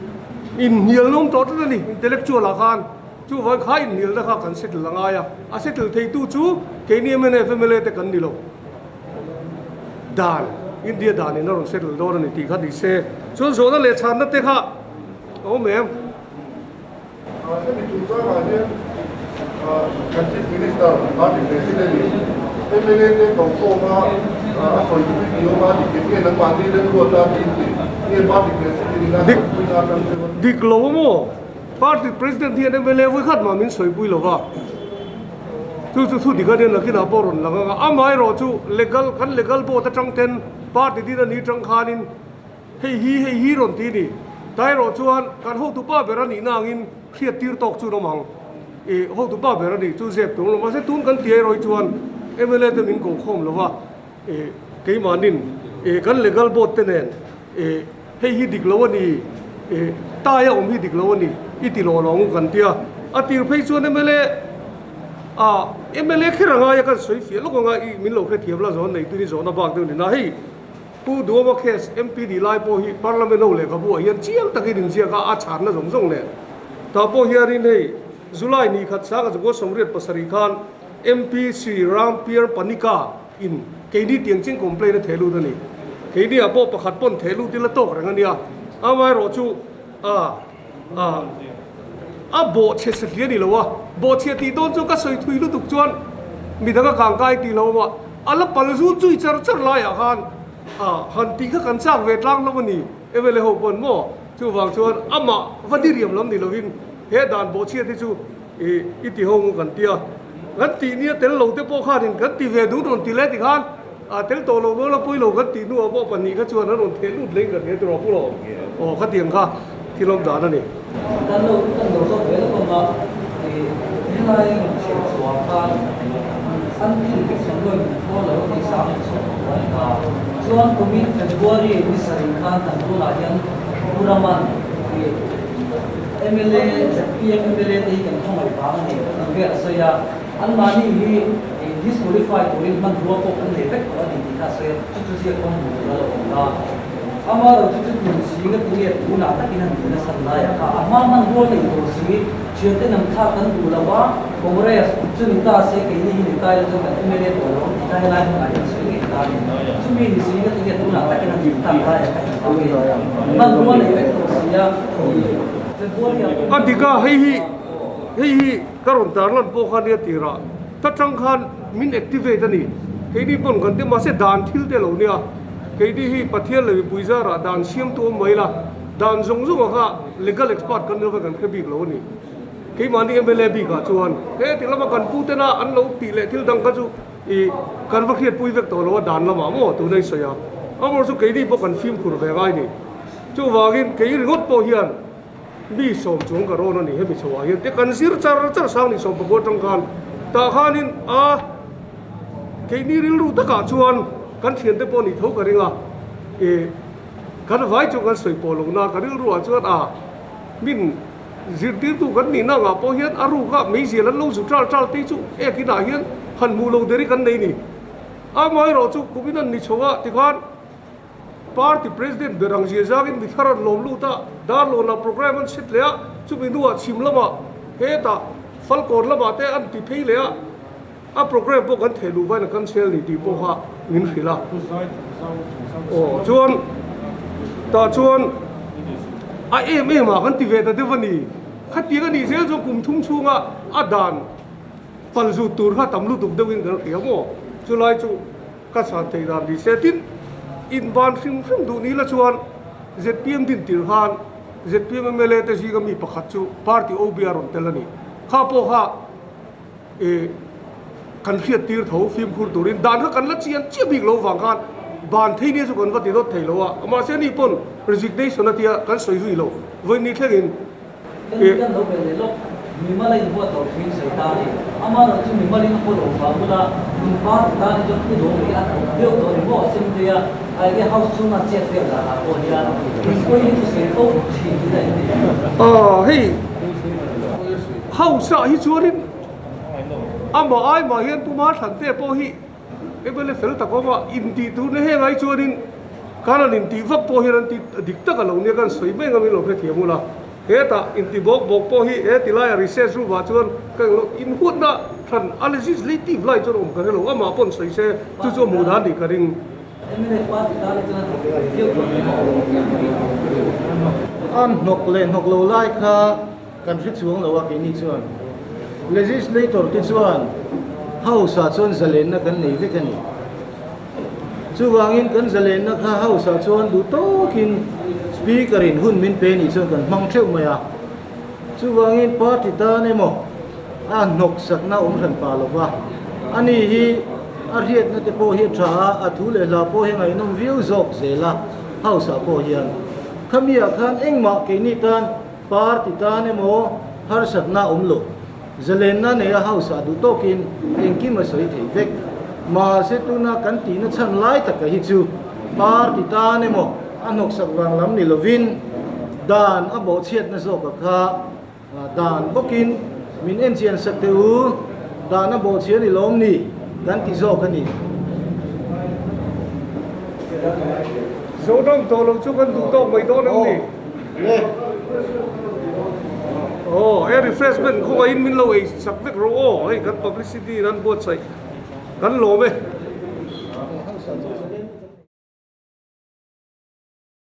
inhnial nawm tawh tlat a ni intellectual ah khan chuvang kha inhnialna kha kan settle a ngai a, a settle theitu chu keini mnf mla te kan ni lo dan India dan in a rawn settle dawn a ni tih kha ni se chuan zawhna leh chhanna te kha a awm em? Hemi chungchangah hian kan Chief Minister, Party President in mla te kalkhawma a sawi pui ti awm a ni ke nge nangmahni remruat a tiin ti nge Party President in a sawi na atang chuan. Dik lo maw? Party President hian mla vawi khat mah min sawi pui lo va, chu chu thu dik a nia nakinah pawh rawn lang ang a, amaherawh chu legal kan legal board atang ten party din a ni tang khanin Hei hi hei hi rawn ti ni. Tairawh chuan kan hotupa ber a nihna angin hriat tir tawk chu an awm ang. I hotupa ber a nih chu zep tur lo. Mahse tun kan ti erawh hi chuan mla te min ko khawm lo va, i keimahnin i kan legal board te nen i hei hi dik lo a ni, i tai a awm hi dik lo a ni i ti lawh lawng u kan ti a. A tir phei chuan mla a mla kher a ngai a kan sawi fiah lawk ang a, i min lo hrethiam la zawn nei tun i zawhna bak deuh ni na hei. Pu Duhoma case MP nih lai pawh hi Parliament ho lehkhabu ah hian chiang takin inziak a, a chhanna zawng zawng nen. Tah pawh hianin hei July ni khat sanga chungkaw 87 khan MP Sri Ram Pier Panika in keini tiang ching complaint a theh lut a ni. Keini ah pawh pakhat pawn theh lut ila tawk reng a nia. Amaherawh chu a a a bawhchhe satliah ni lo a, bawhchhia tih dawn chu ka sawi thui lutuk chuan midang a kangkai tih lo a, a la pal zut zui char char laiah khan a han tih kha kan chak ve tlang hlawm a ni mla ho pawn maw chuvang chuan amah va diriam lam ni lovin he dan bawhchhia te chu ih i ti ho ngu kan tia kan tih nia tel lo te pawh khanin kan ti ve dun rawn ti leh tikhan a tel tawh lo maw la pawi lo kan tih hnuah pawh pahnih kha chuan an rawn theh lut leh in kan hre tur a pu lo aw khatiang kha thil awm dan a ni. Kan lo kan lo zawk ve lawk awm a, ih helai rawn chhiar chhuah khan an thil fixon lawi min khawl lo tih sang in chhuak tawh a ni ta. Chuan kumin February ni sarih khan kan tunah hian Pu Raman ih mla zpm mla te hi kan khawngaih vang a ni kan vel a sawi a. Anmahni hi disqualify turin hmanrua pawh kan nei vek tawh a ni tih kha a sawi a, chu chu ziak kawng hmuh tur a lo awm ta. Amaherawh chu chu tum si nga tinge tunah takin an tih nasat laiah kha a hma hmanrua nei tawh si, thiante nam thlak kan duh lo a, Congress chu ni ta se keini hi ni ta ila chuan kan mla tawh lo ang tih kha helai hmunah hian sawi ngei ta a ni. Chumi ni si nga tinge tunah takin an tih tak laiah kha engvang nge hmanrua nei vek tawh si a, February ah pawh A dik a, hei hi hei hi. Ka rawn tar lan pawh kha nia tirah ta tang khan min activate a ni. Keini pawn kan ti mahse dan thil te lo nia. Keini hi Pathian leh mipui zarah dan siamtu awm mai la, dan zawng zawng ah kha legal expert kan ni lova kan hre bik lo a ni. Keimahni mla bikah chuan he ti lama kan pu tena an lo tih leh thil dang kha chu ih kan va hriatpui vek tawh lo a dan lamah maw tuna i sawi a. Amaherawhchu chu keini pawh kan fimkhur ve ngai ni. Chuvangin kei ringawt pawh hian. Mi sawm chuang ka rawn a ni hemi chhoah hian te kan zir char char sang ni 19 atang khan tah khanin a keini rilru takah chuan kan thiante pawh nih tho ka ring a ih kan vai chu kan sawi pawh lohna ka rilruah chuan a min zirtirtu kan nihna angah pawh hian a ruka meizial an lo zu ṭal ṭal te chu ek inah hian han hmuh lo der hi kan nei ni amaherawh chu kum in an ni chho a tikhan. Party President ber ang zia zangin mi thar an lawm lut a, Darlawnah programme an set leh a, chumi hnuah chhim lamah hetah Falkawn lamah te an ti phei leh a, a programme pawh kan theh luh vain a cancel ni tih pawh kha min hrilh a. Aw chuan tah chuan a em em ah kan ti ve ta deuh a ni. Khatiang a nih zel chuan kum thum chhunga a dan pal zut tur kha tam lutuk deuhin kan hria maw? Chulai chu. Ka chhan theih dan ni se tin inban hrim hrim duh ni la chuan zpm din tir khan zpm mla te zinga mi pakhat chu party OB a rawn tel a ni. Kha pawh kha ih kan hriat tir tho fimkhur turin dan kha kan la chian chiah bik lo vang khan ban thei nia chu kan va ti dawt thei lo a, mahse ani pawn resignation a tia kan sawi zui lo vawiin ni thlengin Kan lo bel leh lawk. Mimal a inhuat loh thuin sawi ta a ni. Amaherawh chu mimal in haw loh vang bula in party tan hi chuan thu dawng leh a tam deuh tawh a ni maw? Assembly a Aige House chhunga chet vel danah pawh hian inpawi hi chu sawi fo thin tih a inti. Aw hei House ah hi chuanin amah ai mah hian Puma Thante pawh hi MLA fel tak awm a, intih tur na heng ai chuanin kan han intih vak pawh hian an ti dik tak a lo nia kan sawi mai ngam in lo hrethiam ula. Hetah inti bawk bawk pawh hi he ti laia recess room ah chuan ka englo inhuatna hran a legislative lai chuan awm ka hrelo amah pawn sawi se chu chu a hmuh dan tih ka ring. Mnf party tan hi chuan a hnawk ve viau tawh ni maw? A hnawk leh hnawk lo lai kha kan hre chuang lo a keini chuan legislator te chuan house ah chuan zalenna kan nei vek a ni. Chuvangin kan zalenna kha House ah chuan duh tawkin Speaker in hun min pe nih chuan kan hmang theuh mai a. Chuvangin party tan emaw a hnawk sakna awm hran pah lo va. Ani hi a hriatna te pawh hi a tha a, a thu leh hla pawh hi a ngaihnawm viau zawk zel a House ah pawh hian. Khami ah khan engmah keini tan party tan emaw harsatna awm lo. Zalenna nei a hausa duh tawkin engkim a sawi thei vek. Mahse tuna kan tihna chhan lai taka hi chu party tan emaw a hnawksak vang lam ni lovin dan a bawhchhiatna zawka kha dan bawkin min enchian sak teh u, dan a bawhchhia ni lawm ni kan ti zawk a ni. Zoram tawh lo chu kan duh tawk mai dawn ang ni. Aw he refreshment khawngaihin min lo ei sak vek rawh aw hei kan publicity in an buatsaih kan lawm e.